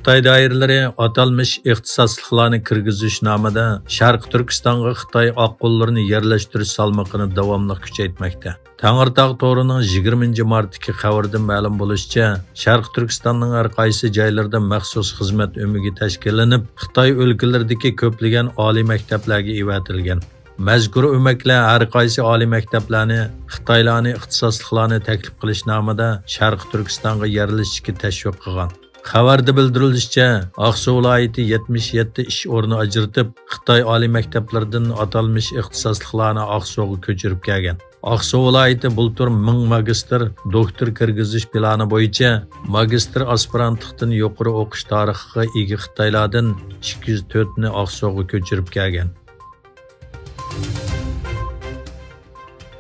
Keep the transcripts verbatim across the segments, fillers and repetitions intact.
خىتاي دائىرىلىرى ئاتالمىش ئىختىساسلىقلارنى كىرگۈزۈش نامىدا شەرقىي تۈركىستانغا خىتاي ئاققۇنلىرىنى يەرلەشتۈرۈش سالمىقىنى داۋاملىق كۈچەيتمەكتە. تەڭرىتاغ تورىنىڭ يىگىرمىنچى مارتتىكى خەۋىرىدىن مەلۇم بولۇشىچە، شەرقىي تۈركىستاننىڭ ھەر قايسى جايلىرىدا مەخسۇس خىزمەت ئۆمىكى تەشكىللىنىپ، خىتاي ئۆلكىلىرىدىكى كۆپلىگەن ئالىي مەكتەپلەرگە ئېۋەتىلگەن. مەزكۇر ئۆمەكلەر ھەر قايسى ئالىي مەكتەپلەرنى خىتايلارنى ئىختىساسلىقلارنى تەكلىپ قىلىش نامىدا شەرقىي تۈركىستانغا يەرلىشىشكە تەشۋىق قىلغان. خەۋەردە بىلدۈرۈلۈشىچە، ئاقسۇ ۋىلايىتى يەتمىش يەتتە ئىش ئورنى ئاجرىتىپ، خىتاي ئالىي مەكتەپلىرىدىن ئاتالمىش ئىختىساسلىقلارنى ئاقسۇغا كۆچۈرۈپ كەلگەن. ئاقسۇ ۋىلايىتى بۇلتۇر مىڭ ماگىستىر، دوكتور كىرگۈزۈش پىلانى بويىچە ماگىستىر ئاسپىرانتلىقتىن يۇقىرى ئوقۇش تارىخىغا ئىگە خىتايلاردىن ئىككى يۈز تۆتنى ئاقسۇغا كۆچۈرۈپ كەلگەن.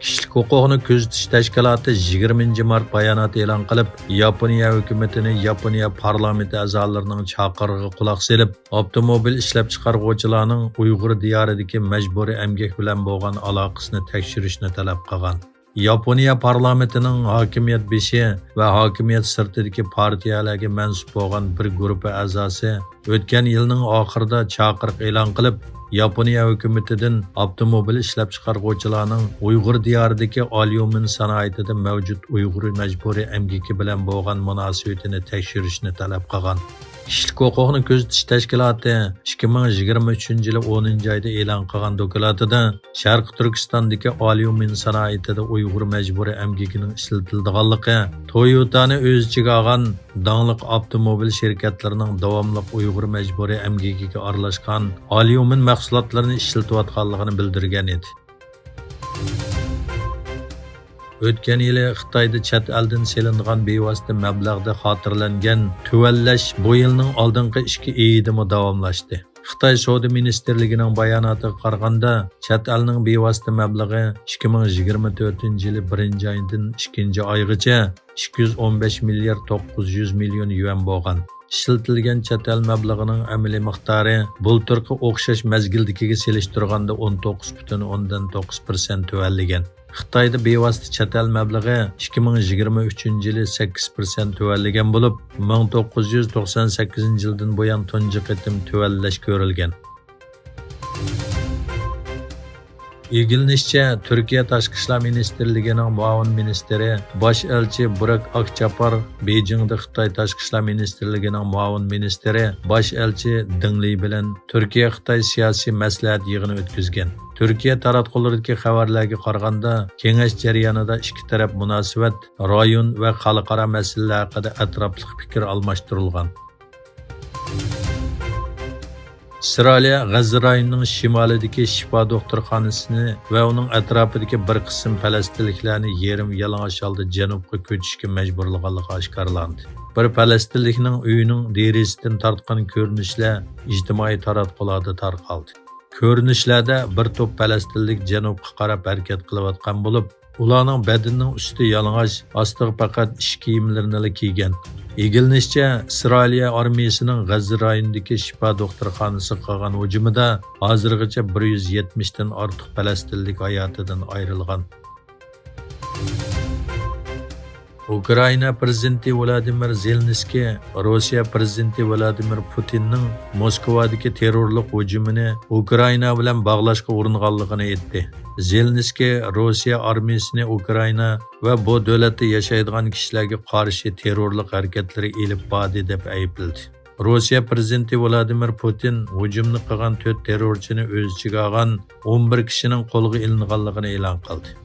كىشىلىك ھوقۇقنى كۆزىتىش تەشكىلاتى يىگىرمىنچى مارت بايانات ئېلان قىلىپ، ياپونىيە ھۆكۈمىتىنى ياپونىيە پارلامېنتى ئەزالىرىنىڭ چاقىرىقىغا قۇلاق سېلىپ، ئاپتوموبىل ئىشلەپچىقارغۇچىلارنىڭ ئۇيغۇر دىيارىدىكى مەجبۇرىي ئەمگەك بىلەن بولغان ئالاقىسىنى تەكشۈرۈشنى تەلەپ قىلغان. ياپونىيە پارلامېنتىنىڭ ھاكىمىيەت بېشى ۋە ھاكىمىيەت سىرتىدىكى پارتىيەلەرگە مەنسۇپ بولغان بىر گۇرۇپپا ئەزاسى ئۆتكەن يىلنىڭ ئاخىرىدا چاقىرىق ئېلان قىلىپ، ياپونىيە ھۆكۈمىتىدىن ئاپتوموبىل ئىشلەپچىقارغۇچىلارنىڭ ئۇيغۇر دىيارىدىكى ئاليۇمىن سانائىتىدە مەۋجۇت ئۇيغۇر مەجبۇرىي ئەمگىكى بىلەن بولغان مۇناسىۋىتىنى تەكشۈرۈشنى تەلەپ قىلغان. كىشىلىك ھوقۇقنى كۆزىتىش تەشكىلاتى ئىككى مىڭ يىگىرمە ئۈچىنچى يىلى ئونىنچى ئايدا ئېلان قىلغان دوكلاتىدا، شەرقىي تۈركىستاندىكى ئاليۇمىن سانائىتىدە ئۇيغۇر مەجبۇرىي ئەمگىكىنىڭ ئىشلىتىلىدىغانلىقى، تويوتانى ئۆز ئىچىگە ئالغان داڭلىق ئاپتوموبىل شىركەتلىرىنىڭ داۋاملىق ئۇيغۇر مەجبۇرىي ئەمگىكىگە ئارىلاشقان ئاليۇمىن مەھسۇلاتلىرىنى ئىشلىتىۋاتقانلىقىنى بىلدۈرگەن ئىدى. ئۆتكەن يىلى خىتايدا چەت ئەلدىن سېلىنغان بىۋاسىتە مەبلەغدە خاتىرىلەنگەن تۆۋەنلەش بۇ يىلنىڭ ئالدىنقى ئىككى ئېيىدىمۇ داۋاملاشتى. خىتاي سودا مىنىستىرلىكىنىڭ باياناتىغا قارىغاندا، چەت ئەلنىڭ بىۋاسىتە مەبلىغى ئىككى مىڭ يىگىرمە تۆتىنچى يىلى بىرىنچى ئايدىن ئىككىنچى ئايغىچە ئىككى يۈز ئون بەش مىليارد توققۇز يۈز مىليون يۈەن بولغان. ئىشلىتىلگەن چەت ئەل مەبلىغىنىڭ ئەمەلىي مىقدارى بۇلتۇرقى ئوخشاش مەزگىلدىكىگە سېلىشتۇرغاندا ئون توققۇز پۈتۈن ئوندىن توققۇز پىرسەنت تۆۋەنلىگەن. خىتايدا بىۋاسىتە چەت ئەل مەبلىغى ئىككى مىڭ يىگىرمە ئۈچىنچى يىلى سەككىز پىرسەنت تۆۋەنلىگەن بولۇپ، مىڭ توققۇز يۈز توقسان سەككىزىنچى يىلدىن بۇيان تۇنجى قېتىم تۆۋەنلەش كۆرۈلگەن. ئىگىلىنىشىچە، تۈركىيە تاشقى ئىشلار مىنىستىرلىكىنىڭ مۇئاۋىن مىنىستىرى، باش ئەلچى بۇراك ئاكچاپار بېيجىڭدا خىتاي تاشقى ئىشلار مىنىستىرلىكىنىڭ مۇئاۋىن مىنىستىرى، باش ئەلچى دېڭ لى بىلەن تۈركىيە-خىتاي سىياسىي مەسلىھەت يىغىنى ئۆتكۈزگەن. تۈركىيە تاراتقۇلىرىدىكى خەۋەرلەرگە قارىغاندا، كېڭەش جەريانىدا ئىككى تەرەپ مۇناسىۋەت، رايون ۋە خەلقئارا مەسىلىلەر ھەققىدە ئەتراپلىق پىكىر ئالماشتۇرۇلغان. ئىسرائىلىيە غەززە رايونىنىڭ شىمالىدىكى شىپا دوختۇرخانىسىنى ۋە ئۇنىڭ ئەتراپىدىكى بىر قىسىم پەلەستىنلىكلەرنى يېرىم يالىڭاچ ھالدا جەنۇبقا كۆچۈشكە مەجبۇرلىغانلىقى ئاشكارىلاندى. بىر پەلەستىنلىكنىڭ ئۆيىنىڭ دېرىزىسىدىن تارتقان كۆرۈنۈشلەر ئىجتىمائىي تاراتقۇلاردا تارقالدى. كۆرۈنۈشلەردە بىر توپ پەلەستىنلىك جەنۇبقا قاراپ ھەرىكەت قىلىۋاتقان بولۇپ، ئۇلارنىڭ بەدىنىنىڭ ئۈستى يالىڭاچ، ئاستىغا پەقەت ئىش كىيىملىرىنىلا كىيگەن. ئىگىلىنىشىچە، ئىسرائىلىيە ئارمىيىسىنىڭ غەززە رايونىدىكى شىپا دوختۇرخانىسىغا قىلغان ھۇجۇمىدا ھازىرغىچە بىر يۈز يەتمىشتىن ئارتۇق پەلەستىنلىك ھاياتىدىن ئايرىلغان. ئۇكرائىنا پىرېزىدېنتى ۋلادىمىر زېلېنسكىي روسىيە پىرېزىدېنتى ۋلادىمىر پۇتىننىڭ موسكۋادىكى تېررورلۇق ھۇجۇمىنى ئۇكرائىنا بىلەن باغلاشقا ئۇرۇنغانلىقىنى ئېيتتى. زېلېنسكىي روسىيە ئارمىيىسىنى ئۇكرائىنا ۋە بۇ دۆلەتتە ياشايدىغان كىشىلەرگە قارشى تېررورلۇق ھەرىكەتلىرى ئېلىپ باردى دەپ ئەيىبلىدى. روسىيە پىرېزىدېنتى ۋلادىمىر پۇتىن ھۇجۇمنى قىلغان تۆت تېررورچىنى ئۆز ئىچىگە ئالغان ئون بىر كىشىنىڭ قولغا ئېلىنغانلىقىنى ئېلان قىلدى.